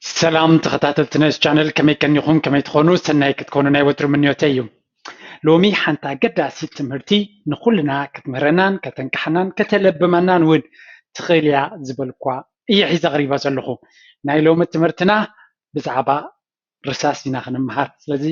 ሰላም ተኸታተልቲ ነዚ ቻነል፣ ከመይ ቀኒኹም? ከመይ ትኾኑ? ሰናይ ክትኮኑ ናይ ወትሩ ምንዮተይ እዩ። ሎሚ ሓንቲ ኣገዳሲት ትምህርቲ ንኹልና ክትምህረናን ከተንቅሓናን ከተለብመናን እውን ትኽእል እያ ዝበልኳ እየ ሒዘ ኣቕሪበ ዘለኹ። ናይ ሎሚ ትምህርትና ብዛዕባ ርሳስ ኢና ክንምሃር። ስለዚ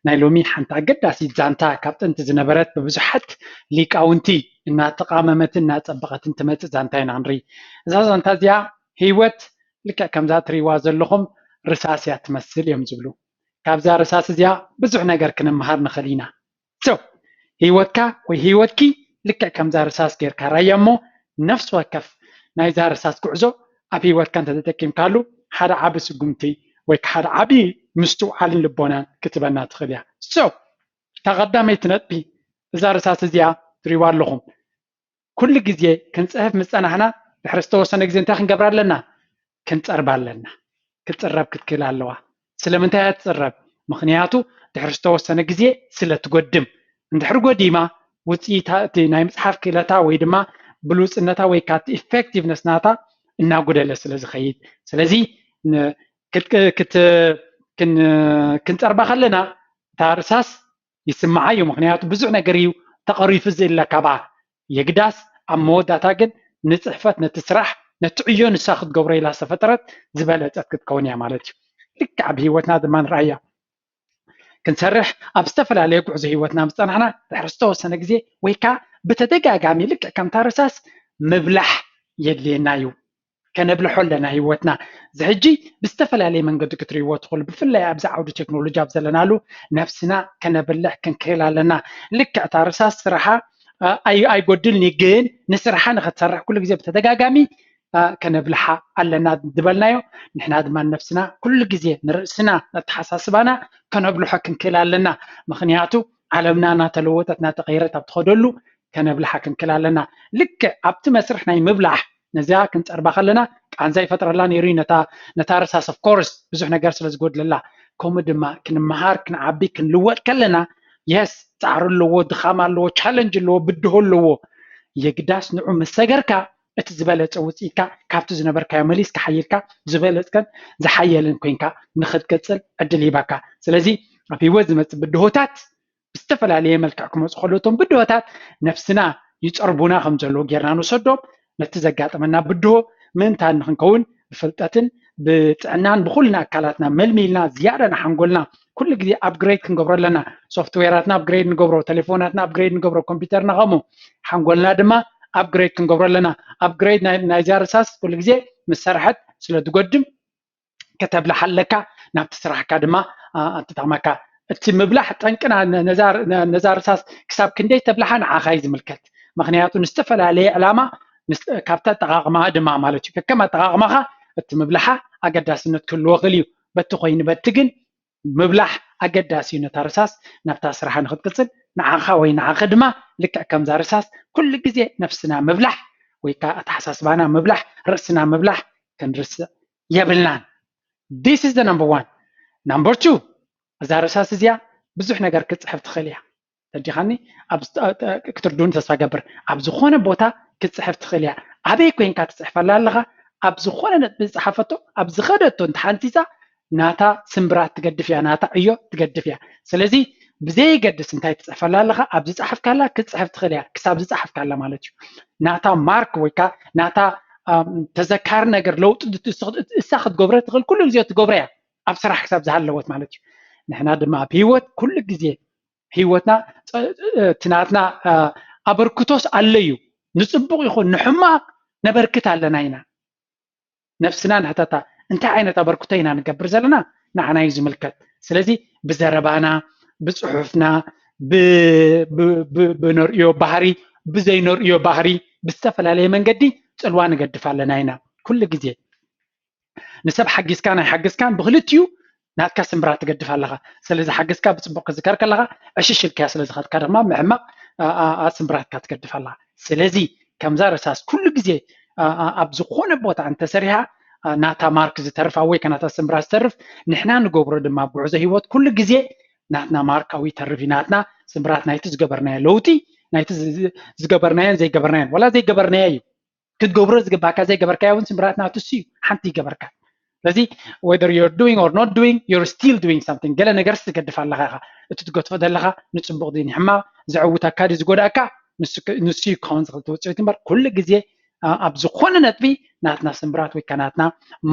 ናይ ሎሚ ሓንቲ ኣገዳሲት ዛንታ ካብ ጥንቲ ዝነበረት ብብዙሓት ሊቃውንቲ እናተቓመመትን እናጸበቐትን ትመጽእ ዛንታ ኢና ክንርኢ። እዛ ዛንታ እዚኣ ህይወት ልክዕ ከምዛ ትርእይዋ ዘለኹም ርሳስ እያ ትመስል እዮም ዝብሉ። ካብዛ ርሳስ እዚኣ ብዙሕ ነገር ክንምሃር ንኽእል ኢና። So ህይወትካ ወይ ህይወትኪ ልክዕ ከምዛ ርሳስ ጌርካ ራያ እሞ ነፍሲ ወከፍ ናይዛ ርሳስ ጉዕዞ ኣብ ህይወትካ እንተተጠቂምካሉ ሓደ ዓቢ ስጉምቲ ወይ ሓደ ዓቢ ምስትውዓልን ልቦናን ክትበና ትኽእል እያ። So እታ ቀዳመይቲ ነጥቢ እዛ ርሳስ እዚኣ ትሪዋ ኣለኹም። ኩሉ ግዜ ክንጽሕፍ ምስ ጸናሕና ድሕሪ ዝተወሰነ ግዜ እንታይ ክንገብር ኣለና? ክንጸርብ ኣለና። ክትጽረብ ክትክእል ኣለዋ። ስለምንታይ እያ ትጽረብ? ምኽንያቱ ድሕሪ ዝተወሰነ ግዜ ስለ ትጎድም። እንድሕሪ ጎዲማ ውፅኢታ እቲ ናይ ምፅሓፍ ክእለታ ወይ ድማ ብሉፅነታ ወይ ካቲ ኢፌክቲቭነስ ናታ እናጎደለ ስለ ዝኸይድ። ስለዚ ክንፀርባ ከለና እታ ርሳስ ይስምዓ እዩ። ምክንያቱ ብዙሕ ነገር እዩ ተቐሪፉ ዝእለ ካባ የግዳስ ኣብ መወዳእታ ግን ንፅሕፈት ነቲ ስራሕ ነቲ ዕዮ ንሳ ክትገብሮ ኢላ ዝተፈጠረት ዝበለፀት ክትከውን እያ ማለት እዩ። ልክዕ ኣብ ህይወትና ድማ ንርኣያ። ክንሰርሕ ኣብ ዝተፈላለየ ጉዕዞ ህይወትና ምስ ጸናሕና ድሕሪ ዝተወሰነ ግዜ ወይ ከዓ ብተደጋጋሚ ልክዕ ከምታ ርሳስ ምብላሕ የድልየና እዩ። ከነብልሖ ኣለና ህይወትና። እዚ ሕጂ ብዝተፈላለየ መንገዲ ክትርእይዎ ትኽእሉ። ብፍላይ ኣብዚ ዓውዲ ቴክኖሎጂ ኣብ ዘለናሉ ነብስና ከነብልሕ ክንክእል ኣለና። ልክዕ እታ ርሳስ ስራሓ ኣይጎድልኒ፣ ግን ንስራሓ ንክትሰርሕ ኩሉ ግዜ ብተደጋጋሚ ከነብልሓ ኣለና ዝበልናዮ። ንሕና ድማ ነብስና ኩሉ ግዜ ንርእስና ነተሓሳስባና ከነብልሖ ክንክእል ኣለና። ምክንያቱ ዓለምና እናተለወጠት እናተቐየረት ኣብ ትኸደሉ ከነብልሓ ክንክእል ኣለና። ልክዕ ኣብቲ መስርሕ ናይ ምብላሕ ነዚኣ ክንፀርባ ከለና ቃንዛ ይፈጥረላ ነይሩ እዩ ነታ ርሳስ። Of course ብዙሕ ነገር ስለ ዝጎድለላ፣ ከምኡ ድማ ክንመሃር ክንዓቢ ክንልወጥ ከለና የስ ፃዕሪ ኣለዎ፣ ድኻም ኣለዎ፣ ቻለንጅ ኣለዎ፣ ብድሆ ኣለዎ። የግዳስ ንዑ ምስ ሰገርካ እቲ ዝበለፀ ውፅኢትካ ካብቲ ዝነበርካዮ መሊስካ ሓይልካ ዝበለፅከን ዝሓየልን ኮንካ ንክትቅፅል ዕድል ይህበካ። ስለዚ ኣብ ህይወት ዝመፅእ ብድሆታት ብዝተፈላለየ መልክዕ ክመፁ ከለዉ እቶም ብድሆታት ነፍስና ይፀርቡና ከም ዘለዉ ጌርና ንወሰዶም። ነቲ ዘጋጠመና ብድሆ ምእንታን ንክንከውን ብፍልጠትን ብጥዕናን ብኩልና ኣካላትና መልሚልና ዝያዳ ንሓንጎልና ኩሉ ግዜ ኣፕግሬድ ክንገብሮ ኣለና። ሶፍትዌራትና ኣፕግሬድ ንገብሮ፣ ቴሌፎናትና ኣፕግሬድ ንገብሮ፣ ኮምፒውተርና ከምኡ ሓንጎልና ድማ ኣፕግሬድ ክንገብሮ ኣለና። ኣፕግሬድ ናይዚኣ ርሳስ ኩሉ ግዜ ምስ ሰርሐት ስለ ትጎድም ከተብልሓ ኣለካ፣ ናብቲ ስራሕካ ድማ ትጠቕመካ። እቲ ምብላሕ ጠንቅና ነዛ ርሳስ ክሳብ ክንደይ ተብልሓ ንዓኻ እዩ ዝምልከት። ምክንያቱ ንዝተፈላለየ ዕላማ ካብቲ ኣጠቓቕማ ድማ ማለት እዩ። ከከም ኣጠቓቕማኻ እቲ ምብላሓ ኣገዳስነት ክህልዎ ክእል እዩ። በቲ ኮይኑ በቲ ግን ምብላሕ ኣገዳሲ እዩ። ነታ ርሳስ ናብታ ስራሓ ንክትቅፅል ንዓኻ ወይ ንዓኺ ድማ ልክዕ ከምዛ ርሳስ ኩሉ ግዜ ነፍስና ምብላሕ ወይ ከዓ ኣተሓሳስባና ምብላሕ፣ ርእስና ምብላሕ ክንርስዕ የብልናን። This is the number one። Number two፣ እዛ ርሳስ እዚኣ ብዙሕ ነገር ክትፅሕፍ ትኽእል እያ። ተዲኻኒ ክትርዱን ተስፋ ገብር። ኣብ ዝኾነ ቦታ ክትፅሕፍ ትኽእል እያ። ኣበይ ኮይንካ ትፅሕፈላ ኣለኻ? ኣብ ዝኾነ ነጥቢ ዝፀሓፈቶ ኣብ ዝኸደቶ እንተሓንፂፃ ናታ ስምብራት ትገድፍ እያ፣ ናታ ዕዮ ትገድፍ እያ። ስለዚ ብዘይገድስ እንታይ ትፅሕፈላ ኣለኻ፣ ኣብ ዝፀሓፍካላ ክትፅሕፍ ትኽእል እያ። ክሳብ ዝፀሓፍካላ ማለት እዩ። ናታ ማርክ ወይ ከዓ ናታ ተዘካሪ ነገር ለውጢ እሳ ክትገብረ ትኽእል፣ ኩሉ ግዜ ትገብረ እያ፣ ኣብ ስራሕ ክሳብ ዝሃለወት ማለት እዩ። ንሕና ድማ ኣብ ህይወት ኩሉ ግዜ ህይወትና እቲ ናትና ኣበርክቶስ ኣሎ እዩ። ንፅቡቕ ይኹን ንሕማቕ ነበርክት ኣለና ኢና። ነብስና ንሕተታ፣ እንታይ ዓይነት ኣበርክቶ ኢና ንገብር ዘለና? ንዓና እዩ ዝምልከት። ስለዚ ብዘረባና፣ ብፅሑፍና፣ ብነርእዮ ባህሪ፣ ብዘይነርእዮ ባህሪ ብዝተፈላለየ መንገዲ ፅልዋ ንገድፍ ኣለና ኢና ኩሉ ግዜ። ንሰብ ሓጊዝካን ኣይሓገዝካን ብክልቲኡ ናትካ ስምብራት ትገድፍ ኣለኻ። ስለዚ ሓገዝካ ብፅቡቅ ክዝከር ከለኻ ዕሽሽ ኢልካያ ስለ ዝኸድካ ድማ ምሕማቕ ስምብራትካ ትገድፍ ኣለኻ። ስለዚ ከምዛ ርሳስ ኩሉ ግዜ ኣብ ዝኾነ ቦታ እንተሰሪሓ ናታ ማርክ ዝተርፋ ወይ ከናታ ስምብራት ዝተርፍ ንሕና ንገብሮ ድማ ኣብ ጉዕዞ ህይወት ኩሉ ግዜ ናትና ማርካዊ ተርፍ እዩ። ናትና ስምብራት ናይቲ ዝገበርናዮ ለውጢ ናይቲ ዝገበርናዮን ዘይገበርናዮን ዋላ ዘይገበርናዮ እዩ ክትገብሮ ዝግባካ ዘይገበርካዮ እውን ስምብራት ናቱ እዩ። ሓንቲ ይገበርካ ስለዚ whether you're doing or not doing, you're still doing something። ገለ ነገር ትገድፍ ኣለኻ ኢኻ። እቲ ትገድፎ ዘለኻ ንፅቡቕ ድዩ ንሕማቕ፣ ዘዕውተካ ድዩ ዝጎዳእካ፣ ንሱ እዩ ክኸውን ዝኽእል እቲ ውፅኢት እምበር። ኩሉ ግዜ ኣብ ዝኾነ ነጥቢ ናትና ስምብራት ወይ ከ ናትና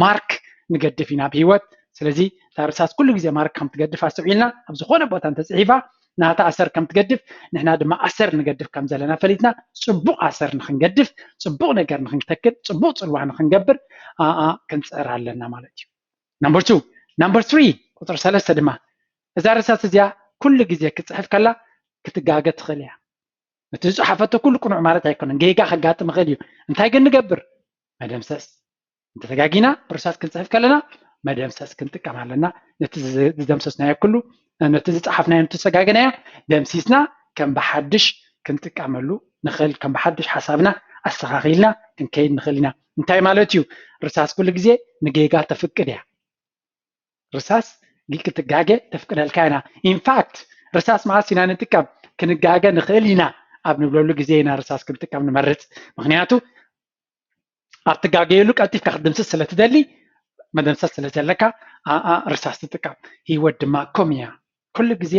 ማርክ ንገድፍ ኢና ኣብ ህይወት። ስለዚ እታ ርሳስ ኩሉ ግዜ ማርክ ከም ትገድፍ ኣስተውዒልና ኣብ ዝኾነ ቦታ እንተፅሒፋ ናታ ኣሰር ከም ትገድፍ፣ ንሕና ድማ ኣሰር ንገድፍ ከም ዘለና ፈሊጥና፣ ፅቡቕ ኣሰር ንክንገድፍ፣ ፅቡቕ ነገር ንክንተክል፣ ፅቡቕ ፅልዋ ንክንገብር ኣኣ ክንፅዕር ኣለና ማለት እዩ። ነምበር ቱ። ነምበር ትሪ፣ ቁፅሪ ሰለስተ ድማ፣ እዛ ርሳስ እዚኣ ኩሉ ግዜ ክትፅሕፍ ከላ ክትጋገ ትኽእል እያ። እቲ ዝፅሓፈቶ ኩሉ ቅኑዕ ማለት ኣይኮነን። ጌጋ ከጋጥም ይኽእል እዩ። እንታይ ግን ንገብር? መደምሰስ። እንተተጋጊና ብርሳስ ክንፅሕፍ ከለና መደምሰስ ክንጥቀም ኣለና። ነቲ ዝደምሰስናዮ ኩሉ፣ ነቲ ዝፀሓፍናዮ፣ ነቲ ዝሰጋገናዮ ደምሲስና ከም ብሓድሽ ክንጥቀመሉ ንኽእል፣ ከም ብሓድሽ ሓሳብና ኣስተኻኺልና ክንከይድ ንኽእል ኢና። እንታይ ማለት እዩ? ርሳስ ኩሉ ግዜ ንጌጋ ተፍቅድ እያ። ርሳስ ክትጋገ ተፍቅደልካ ኢና። ኢንፋክት ርሳስ መዓስ ኢና ንጥቀም? ክንጋገ ንኽእል ኢና ኣብ ንብለሉ ግዜ ኢና ርሳስ ክንጥቀም ንመርፅ። ምክንያቱ ኣብ ትጋገየሉ ቀልጢፍካ ክትድምስስ ስለ ትደሊ፣ መደምሰስ ስለ ዘለካ ኣኣ ርሳስ ትጥቀም። ህይወት ድማ ከም እያ። ኩሉ ግዜ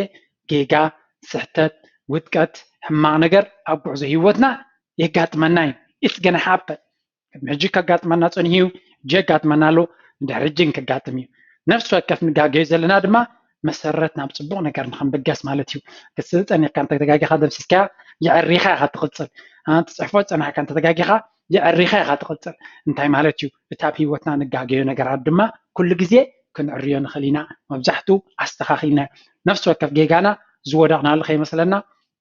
ጌጋ፣ ስሕተት፣ ውድቀት፣ ሕማቕ ነገር ኣብ ጉዕዞ ህይወትና የጋጥመና እዩ። It's gonna happen። ቅድሚ ሕጂ ከጋጥመና ጸኒሑ እዩ፣ ሕጂ የጋጥመና ኣሎ፣ ንድሕሪ ሕጂ ከጋጥም እዩ። ነፍሲ ወከፍ ንጋገዮ ዘለና ድማ መሰረት ናብ ጽቡቕ ነገር ንኽንብገስ ማለት እዩ። ክትስእል ጸኒሕካ እንተተጋጊኻ ደምሲስካያ፣ የዕሪኻ ኢኻ ትቕጽል። ትጽሕፎ ዝጸናሕካ እንተተጋጊኻ፣ የዕሪኻ ኢኻ ትቕጽል። እንታይ ማለት እዩ? እቲ ኣብ ህይወትና ንጋገዮ ነገራት ድማ ኩሉ ግዜ ክንዕርዮ ንኽእል ኢና። መብዛሕትኡ ኣስተኻኺልና፣ ነፍሲ ወከፍ ጌጋና ዝወደቕናሉ ከይመስለና፣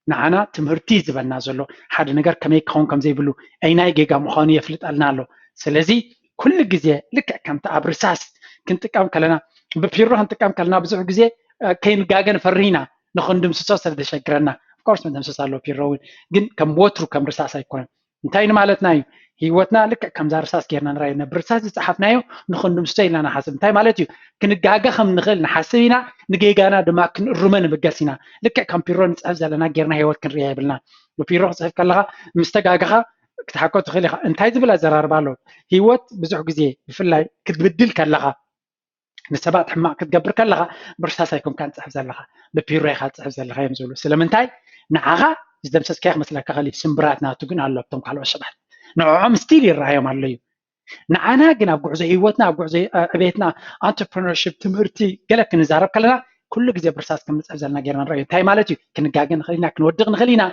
ንዓና ትምህርቲ እዩ ዝበና ዘሎ። ሓደ ነገር ከመይ ክኸውን ከም ዘይብሉ፣ ኣይናይ ጌጋ ምዃኑ የፍልጠልና ኣሎ። ስለዚ ኩሉ ግዜ ልክዕ ከምቲ ኣብ ርሳስ ክንጥቀም ከለና፣ ብፒሮ ክንጥቀም ከለና ብዙሕ ግዜ ከይንጋገ ንፈርህ ኢና፣ ንኽንድምስሶ ስለ ዘሸግረና። ኦፍኮርስ መደምሰስ ኣለዎ ፒሮ እውን፣ ግን ከም ወትሩ ከም ርሳስ ኣይኮነን። እንታይ ንማለትና እዩ? ህይወትና ልክዕ ከምዛ ርሳስ ጌርና ንራዮ። ነብ ርሳስ ዝፀሓፍናዮ ንኽንድምስሶ ኢልና ንሓስብ። እንታይ ማለት እዩ? ክንጋገ ከም ንኽእል ንሓስብ ኢና፣ ንጌጋና ድማ ክንእርመ ንብገስ ኢና። ልክዕ ከም ፒሮ ንፅሕፍ ዘለና ጌርና ህይወት ክንርያ የብልና። ብፒሮ ክፅሕፍ ከለኻ ምስ ተጋገኻ ክትሓኮ ትኽእል ኢኻ። እንታይ ዝብል ኣዘራርባ ኣሎ? ህይወት ብዙሕ ግዜ ብፍላይ ክትብድል ከለኻ፣ ንሰባት ሕማቕ ክትገብር ከለኻ ብርሳስ ኣይኮንካን ትፅሕፍ ዘለኻ፣ ብፒሮ ኢኻ ትፅሕፍ ዘለኻ እዮም ዝብሉ። ስለምንታይ? ንዓኻ ዝደምሰስካዮ ክመስለካ ይኽእል እዩ፣ ስምብራት ናቱ ግን ኣሎ ኣብቶም ካልኦት ሰባት። ንዕዖም ስቲል ይረኣዮም ኣሎ እዩ። ንዓና ግን ኣብ ጉዕዞ ህይወትና፣ ኣብ ጉዕዞ ዕቤትና፣ ኣንተርፕረነርሽፕ፣ ትምህርቲ፣ ገለ ክንዛረብ ከለና ኩሉ ግዜ ብርሳስ ከም ንፅሕፍ ዘለና ጌርና ንረኣዮ። እንታይ ማለት እዩ? ክንጋገ ንኽእል ኢና፣ ክንወድቕ ንኽእል ኢና።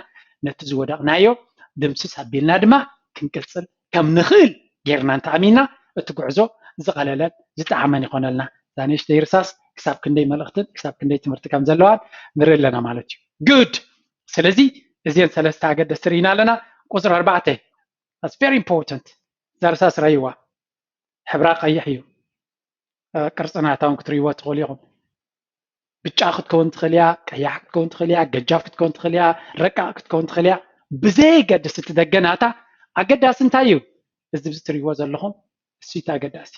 ነቲ ዝወደቕናዮ ድምስስ ኣቢልና ድማ ክንቅፅል ከም ንኽእል ጌርና እንተኣሚንና፣ እቲ ጉዕዞ ዝቐለለን ዝጠዓመን ይኾነልና። እዛ ንእሽተይ ርሳስ ክሳብ ክንደይ መልእኽትን ክሳብ ክንደይ ትምህርቲ ከም ዘለዋን ንርኢ ኣለና ማለት እዩ። ጉድ። ስለዚ እዚአን ሰለስተ ኣገደስቲ ርኢና ኣለና። ቁፅሪ ኣርባዕተ፣ that's very important። እዛ ርሳስ ረይዋ፣ ሕብራ ቀይሕ እዩ። ቅርፂ ናታ እውን ክትርእይዎ ትኽእሉ ኢኹም። ብጫ ክትከውን ትኽእል እያ፣ ቀያሕ ክትከውን ትኽእል እያ፣ ገጃፍ ክትከውን ትኽእል እያ፣ ረቃቕ ክትከውን ትኽእል እያ። ብዘየገድስ እቲ ደገ ናታ ኣገዳሲ እንታይ እዩ? እዚ ትርእይዎ ዘለኹም እሱ እቲ ኣገዳሲ፣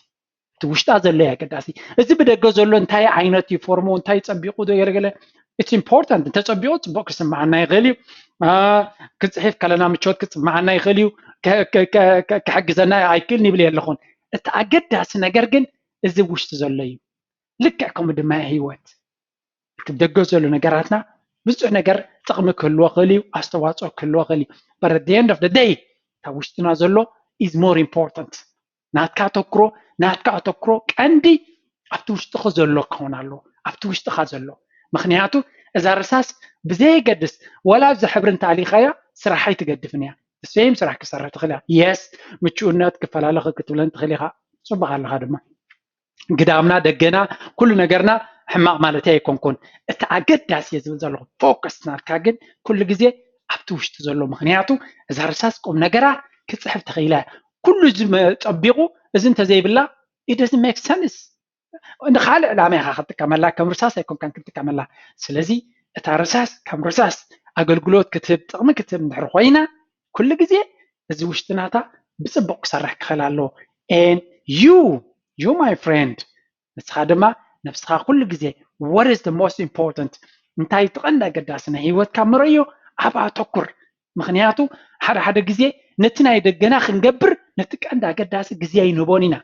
እቲ ውሽጣ ዘሎ እዩ ኣገዳሲ። እዚ ብደገ ዘሎ እንታይ ዓይነት እዩ ፎርሙ፣ እንታይ ጸቢቑ ዶ ገለገለ፣ it's important። እንተጸቢቑ ጽቡቕ ክስምዓና ይኽእል እዩ። ክጽሒፍ ከለና ምቾት ክስምዓና ይኽእል እዩ። ክሕግዘና ኣይክእልን ይብል የለኹን። እቲ ኣገዳሲ ነገር ግን እዚ ውሽጢ ዘሎ እዩ። ልክዕ ከምኡ ድማ ህይወት። እቲ ደገ ዘሎ ነገራትና ብዙሕ ነገር ጥቕሚ ክህልዎ ክእል እዩ፣ ኣስተዋፅኦ ክህልዎ ክእል እዩ። But at the end of the day እታ ውሽጥና ዘሎ is more important። ናትካ ኣተኩሮ፣ ናትካ ኣተኩሮ ቀንዲ ኣብቲ ውሽጥኻ ዘሎ ክኸውን ኣለዎ፣ ኣብቲ ውሽጥኻ ዘሎ። ምክንያቱ እዛ ርሳስ ብዘየገድስ ዋላ ኣብዚ ሕብሪ እንተኣሊኻያ ስራሕ ኣይትገድፍን እያ። ሴም ስራሕ ክሰርሕ ትኽእል እያ። የስ ምቹእነት ክፈላለ ክትብለን ትኽእል ኢኻ። ፅቡቕ ኣለኻ ድማ። ግዳምና ደገና ኩሉ ነገርና ሕማቕ ማለት ኣይኮንኩን። እቲ ኣገዳሲ እየ ዝብል ዘለኹ ፎከስ ናትካ ግን ኩሉ ግዜ ኣብቲ ውሽጢ ዘሎ። ምክንያቱ እዛ ርሳስ ቁም ነገራ ክፅሕፍ ተኽኢላ ኩሉ እዚ ጸቢቑ እዚ እንተዘይብላ it doesn't make sense። ንካልእ ዕላማ ኢኻ ክትጥቀመላ፣ ከም ርሳስ ኣይኮንካን ክትጥቀመላ። ስለዚ እታ ርሳስ ከም ርሳስ ኣገልግሎት ክትህብ ጥቕሚ ክትህብ እንድሕር ኮይና ኩሉ ግዜ እዚ ውሽጥናታ ብፅቡቕ ክሰርሕ ክኽእል ኣለዎ። And you, you my friend፣ ንስኻ ድማ ነብስኻ ኩሉ ግዜ what is the most important፣ እንታይ እቲ ቀንዲ ኣገዳሲ ናይ ህይወትካ ምረዮ፣ ኣብ ኣተኩር። ምክንያቱ ሓደ ሓደ ግዜ ነቲ ናይ ደገና ክንገብር ነቲ ቀንዲ ኣገዳሲ ግዜ ኣይንህቦን ኢና።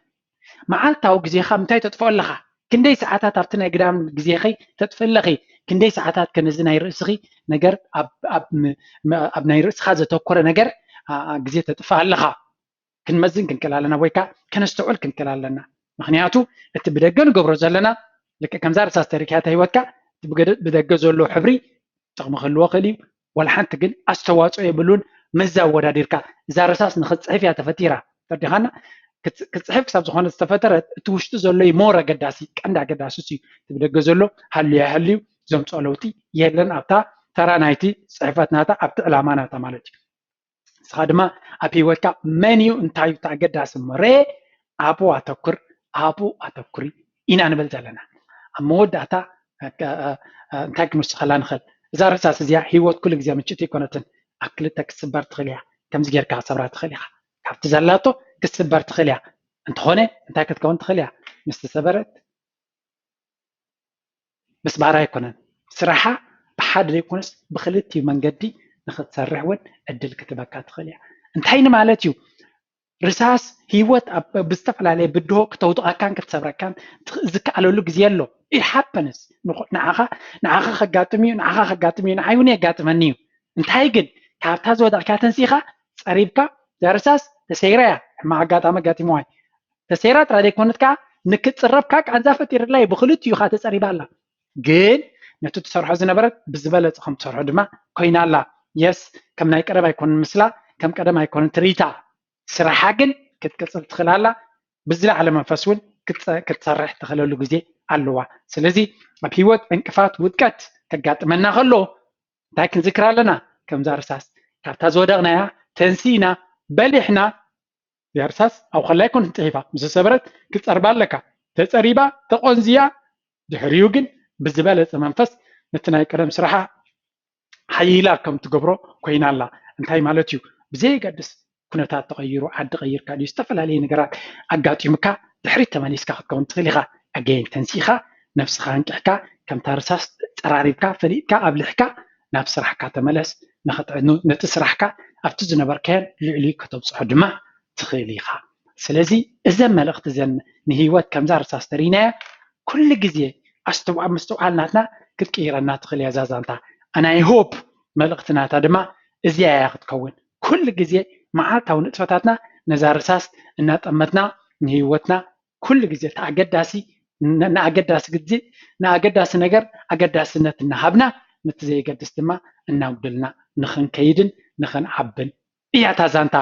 መዓልታዊ ግዜኻ ምንታይ ተጥፍኦ ኣለኻ? ክንደይ ሰዓታት ኣብቲ ናይ ግዳም ግዜኺ ተጥፍእ ኣለኺ? ክንደይ ሰዓታት ከ ነዚ ናይ ርእስኺ ነገር ኣብ ናይ ርእስኻ ዘተኮረ ነገር ግዜ ተጥፍእ ኣለኻ? ክንመዝን ክንክእል ኣለና ወይ ከዓ ከነስተውዕል ክንክእል ኣለና። ምክንያቱ እቲ ብደገ ንገብሮ ዘለና ልክዕ ከምዛ ርእሳ ዝተሪክያታ ህይወትካ ብደገ ዘሎ ሕብሪ ጥቕሚ ክህልዎ ክእል እዩ፣ ዋላ ሓንቲ ግን ኣስተዋፅኦ የብሉን። መዛ ኣወዳዲርካ እዛ ርሳስ ንክትፅሕፍ እያ ተፈጢራ ተርዲኻና ክትፅሕፍ ክሳብ ዝኾነ ዝተፈጠረ እቲ ውሽጢ ዘሎ ሞር ኣገዳሲ ቀንዲ ኣገዳሲ እዩ። እቲ ብደገ ዘሎ ሃልዩ ኣይሃልዩ ዘምፅኦ ለውጢ የለን ኣብታ ተራ ናይቲ ፅሕፈት ናታ ኣብቲ ዕላማ ናታ ማለት እዩ። ንስኻ ድማ ኣብ ህይወትካ መን እዩ እንታይ እዩ ኣገዳሲ እሞ ርኤ ኣብኡ ኣተኩር ኣብኡ ኣተኩሪ ኢና ንብል ዘለና። ኣብ መወዳእታ እንታይ ክንውስኸላ ንኽእል? እዛ ርእሳስ እዚኣ ህይወት ኩሉ ግዜ ምችእቲ ኣይኮነትን። ኣብ ክልተ ክትስበር ትኽእል እያ። ከምዚ ጌርካ ክትሰብራ ትኽእል ኢኻ። ካብቲ ዘላቶ ክትስበር ትኽእል እያ። እንተኾነ እንታይ ክትከውን ትኽእል እያ? ምስ ተሰበረት ምስባር ኣይኮነን። ስራሓ ብሓደ ዘይኮነስ ብክልቲኡ መንገዲ ንክትሰርሕ እውን ዕድል ክትበካ ትኽእል እያ። እንታይ ንማለት እዩ? ርሳስ ህይወት ብዝተፈላለየ ብድሆ ክተውድቐካን ክትሰብረካን ዝከኣለሉ ግዜ ኣሎ። ኢት ሃፐንስ ንዓኻ ንዓኻ ከጋጥም እዩ ንዓኻ ከጋጥም እዩ ንዓይ እውን የጋጥመኒ እዩ። እንታይ ግን ካብታ ዝወደቕካ ተንሲኻ ፀሪብካ ርሳስ ተሰይራ እያ ሕማቕ ኣጋጣሚ ኣጋጢምዋ ተሰይራ ጥራይ ዘይኮነት ከዓ ንክትፅረብ ከዓ ቃንዛ ፈጢርላ እዩ። ብክልቲኡ ከዓ ተፀሪባ ኣላ። ግን ነቲ ትሰርሖ ዝነበረት ብዝበለፀ ከም ትሰርሖ ድማ ኮይና ኣላ። የስ ከም ናይ ቀደም ኣይኮነን ምስላ ከም ቀደም ኣይኮነን ትርኢታ። ስራሓ ግን ክትቅፅል ትኽእል ኣላ። ብዝለዓለ መንፈስ እውን ክትሰርሕ ትኽእለሉ ግዜ ኣለዋ። ስለዚ ኣብ ህይወት ዕንቅፋት ውድቀት ከጋጥመና ከሎ እንታይ ክንዝክር ኣለና? ከምዛ ርሳስ ካብታ ዝወደቕናያ ተንሲእና በሊሕና እዚኣ ርሳስ ኣብ ከላ ኣይኮነትን ፅሒፋ ምስ ሰበረት ክትፀርባ ኣለካ። ተፀሪባ ተቆንዝያ ድሕሪኡ ግን ብዝበለፀ መንፈስ ነቲ ናይ ቀደም ስራሓ ሓይላ ከም ትገብሮ ኮይና ኣላ። እንታይ ማለት እዩ? ብዘየገድስ ኩነታት ተቐይሩ ዓዲ ቀይርካ ድዩ ዝተፈላለየ ነገራት ኣጋጢሙካ ድሕሪት ተመሊስካ ክትከውን ትኽእል ኢኻ። ኣገይን ተንሲእኻ ነብስኻ ኣንቂሕካ ከምታ ርሳስ ፀራሪብካ ፈሊጥካ ኣብሊሕካ ናብ ስራሕካ ተመለስ። ነቲ ስራሕካ ኣብቲ ዝነበርካዮን ልዕሊኡ ከተብፅሖ ድማ ትኽእል ኢኻ። ስለዚ እዘን መልእኽቲ እዘን ንህይወት ከምዛ ርሳስ ተሪናያ ኩሉ ግዜ ኣብ ምስትውዓል ናትና ክትቅይረና ትኽእል እያ እዛ ዛንታ። ኣናይ ሆፕ መልእኽቲ ናታ ድማ እዚኣ እያ ክትከውን። ኩሉ ግዜ መዓልታዊ ንጥፈታትና ነዛ ርሳስ እናጠመትና ንህይወትና ኩሉ ግዜ እቲ ኣገዳሲ ንኣገዳሲ ግዜ ንኣገዳሲ ነገር ኣገዳስነት እናሃብና ነቲ ዘየገድስ ድማ እናጉደልና ንኽንከይድን ንኽንዓብን እያ እታ ዛንታ።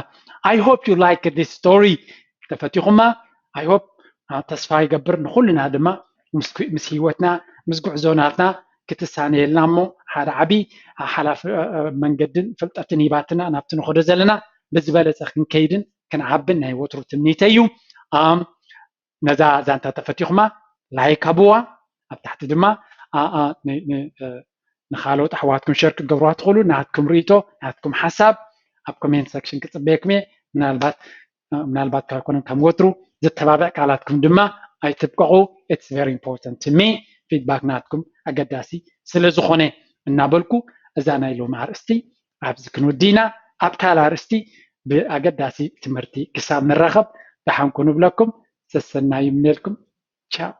I hope you like this story። ተፈቲኹማ I hope ተስፋ ይገብር ንኩልና ድማ ምስ ህይወትና ምስ ጉዕዞ ናትና ክትሳነየልና እሞ ሓደ ዓብዪ ሓላፊ መንገድን ፍልጠትን ሂባትና ናብቲ ንኸዶ ዘለና ብዝበለፀ ክንከይድን ክንዓብን ናይ ወትሩ ትምኒተይ እዩ። ነዛ ዛንታ ተፈቲኹማ ላይክ ሃብዋ። ኣብ ታሕቲ ድማ ንካልኦት ኣሕዋትኩም ሸር ክትገብርዋ ትኽእሉ። ናትኩም ርእቶ ናትኩም ሓሳብ ኣብ ኮሜንት ሰክሽን ክፅበየኩም እየ። ምናልባት ምናልባት ካብ ኮነ ከም ወትሩ ዘተባብዕ ቃላትኩም ድማ ኣይትብቀቑ። It's very important to me። ፊድባክ ናትኩም ኣገዳሲ ስለ ዝኾነ እናበልኩ እዛ ናይ ሎሚ ኣርእስቲ ኣብዚ ክንውዲ ኢና። ኣብ ካልእ ኣርእስቲ ብኣገዳሲ ትምህርቲ ክሳብ ንራኸብ ደሓንኩ ንብለኩም። ሰሰናዩ ምነልኩም። ቻው።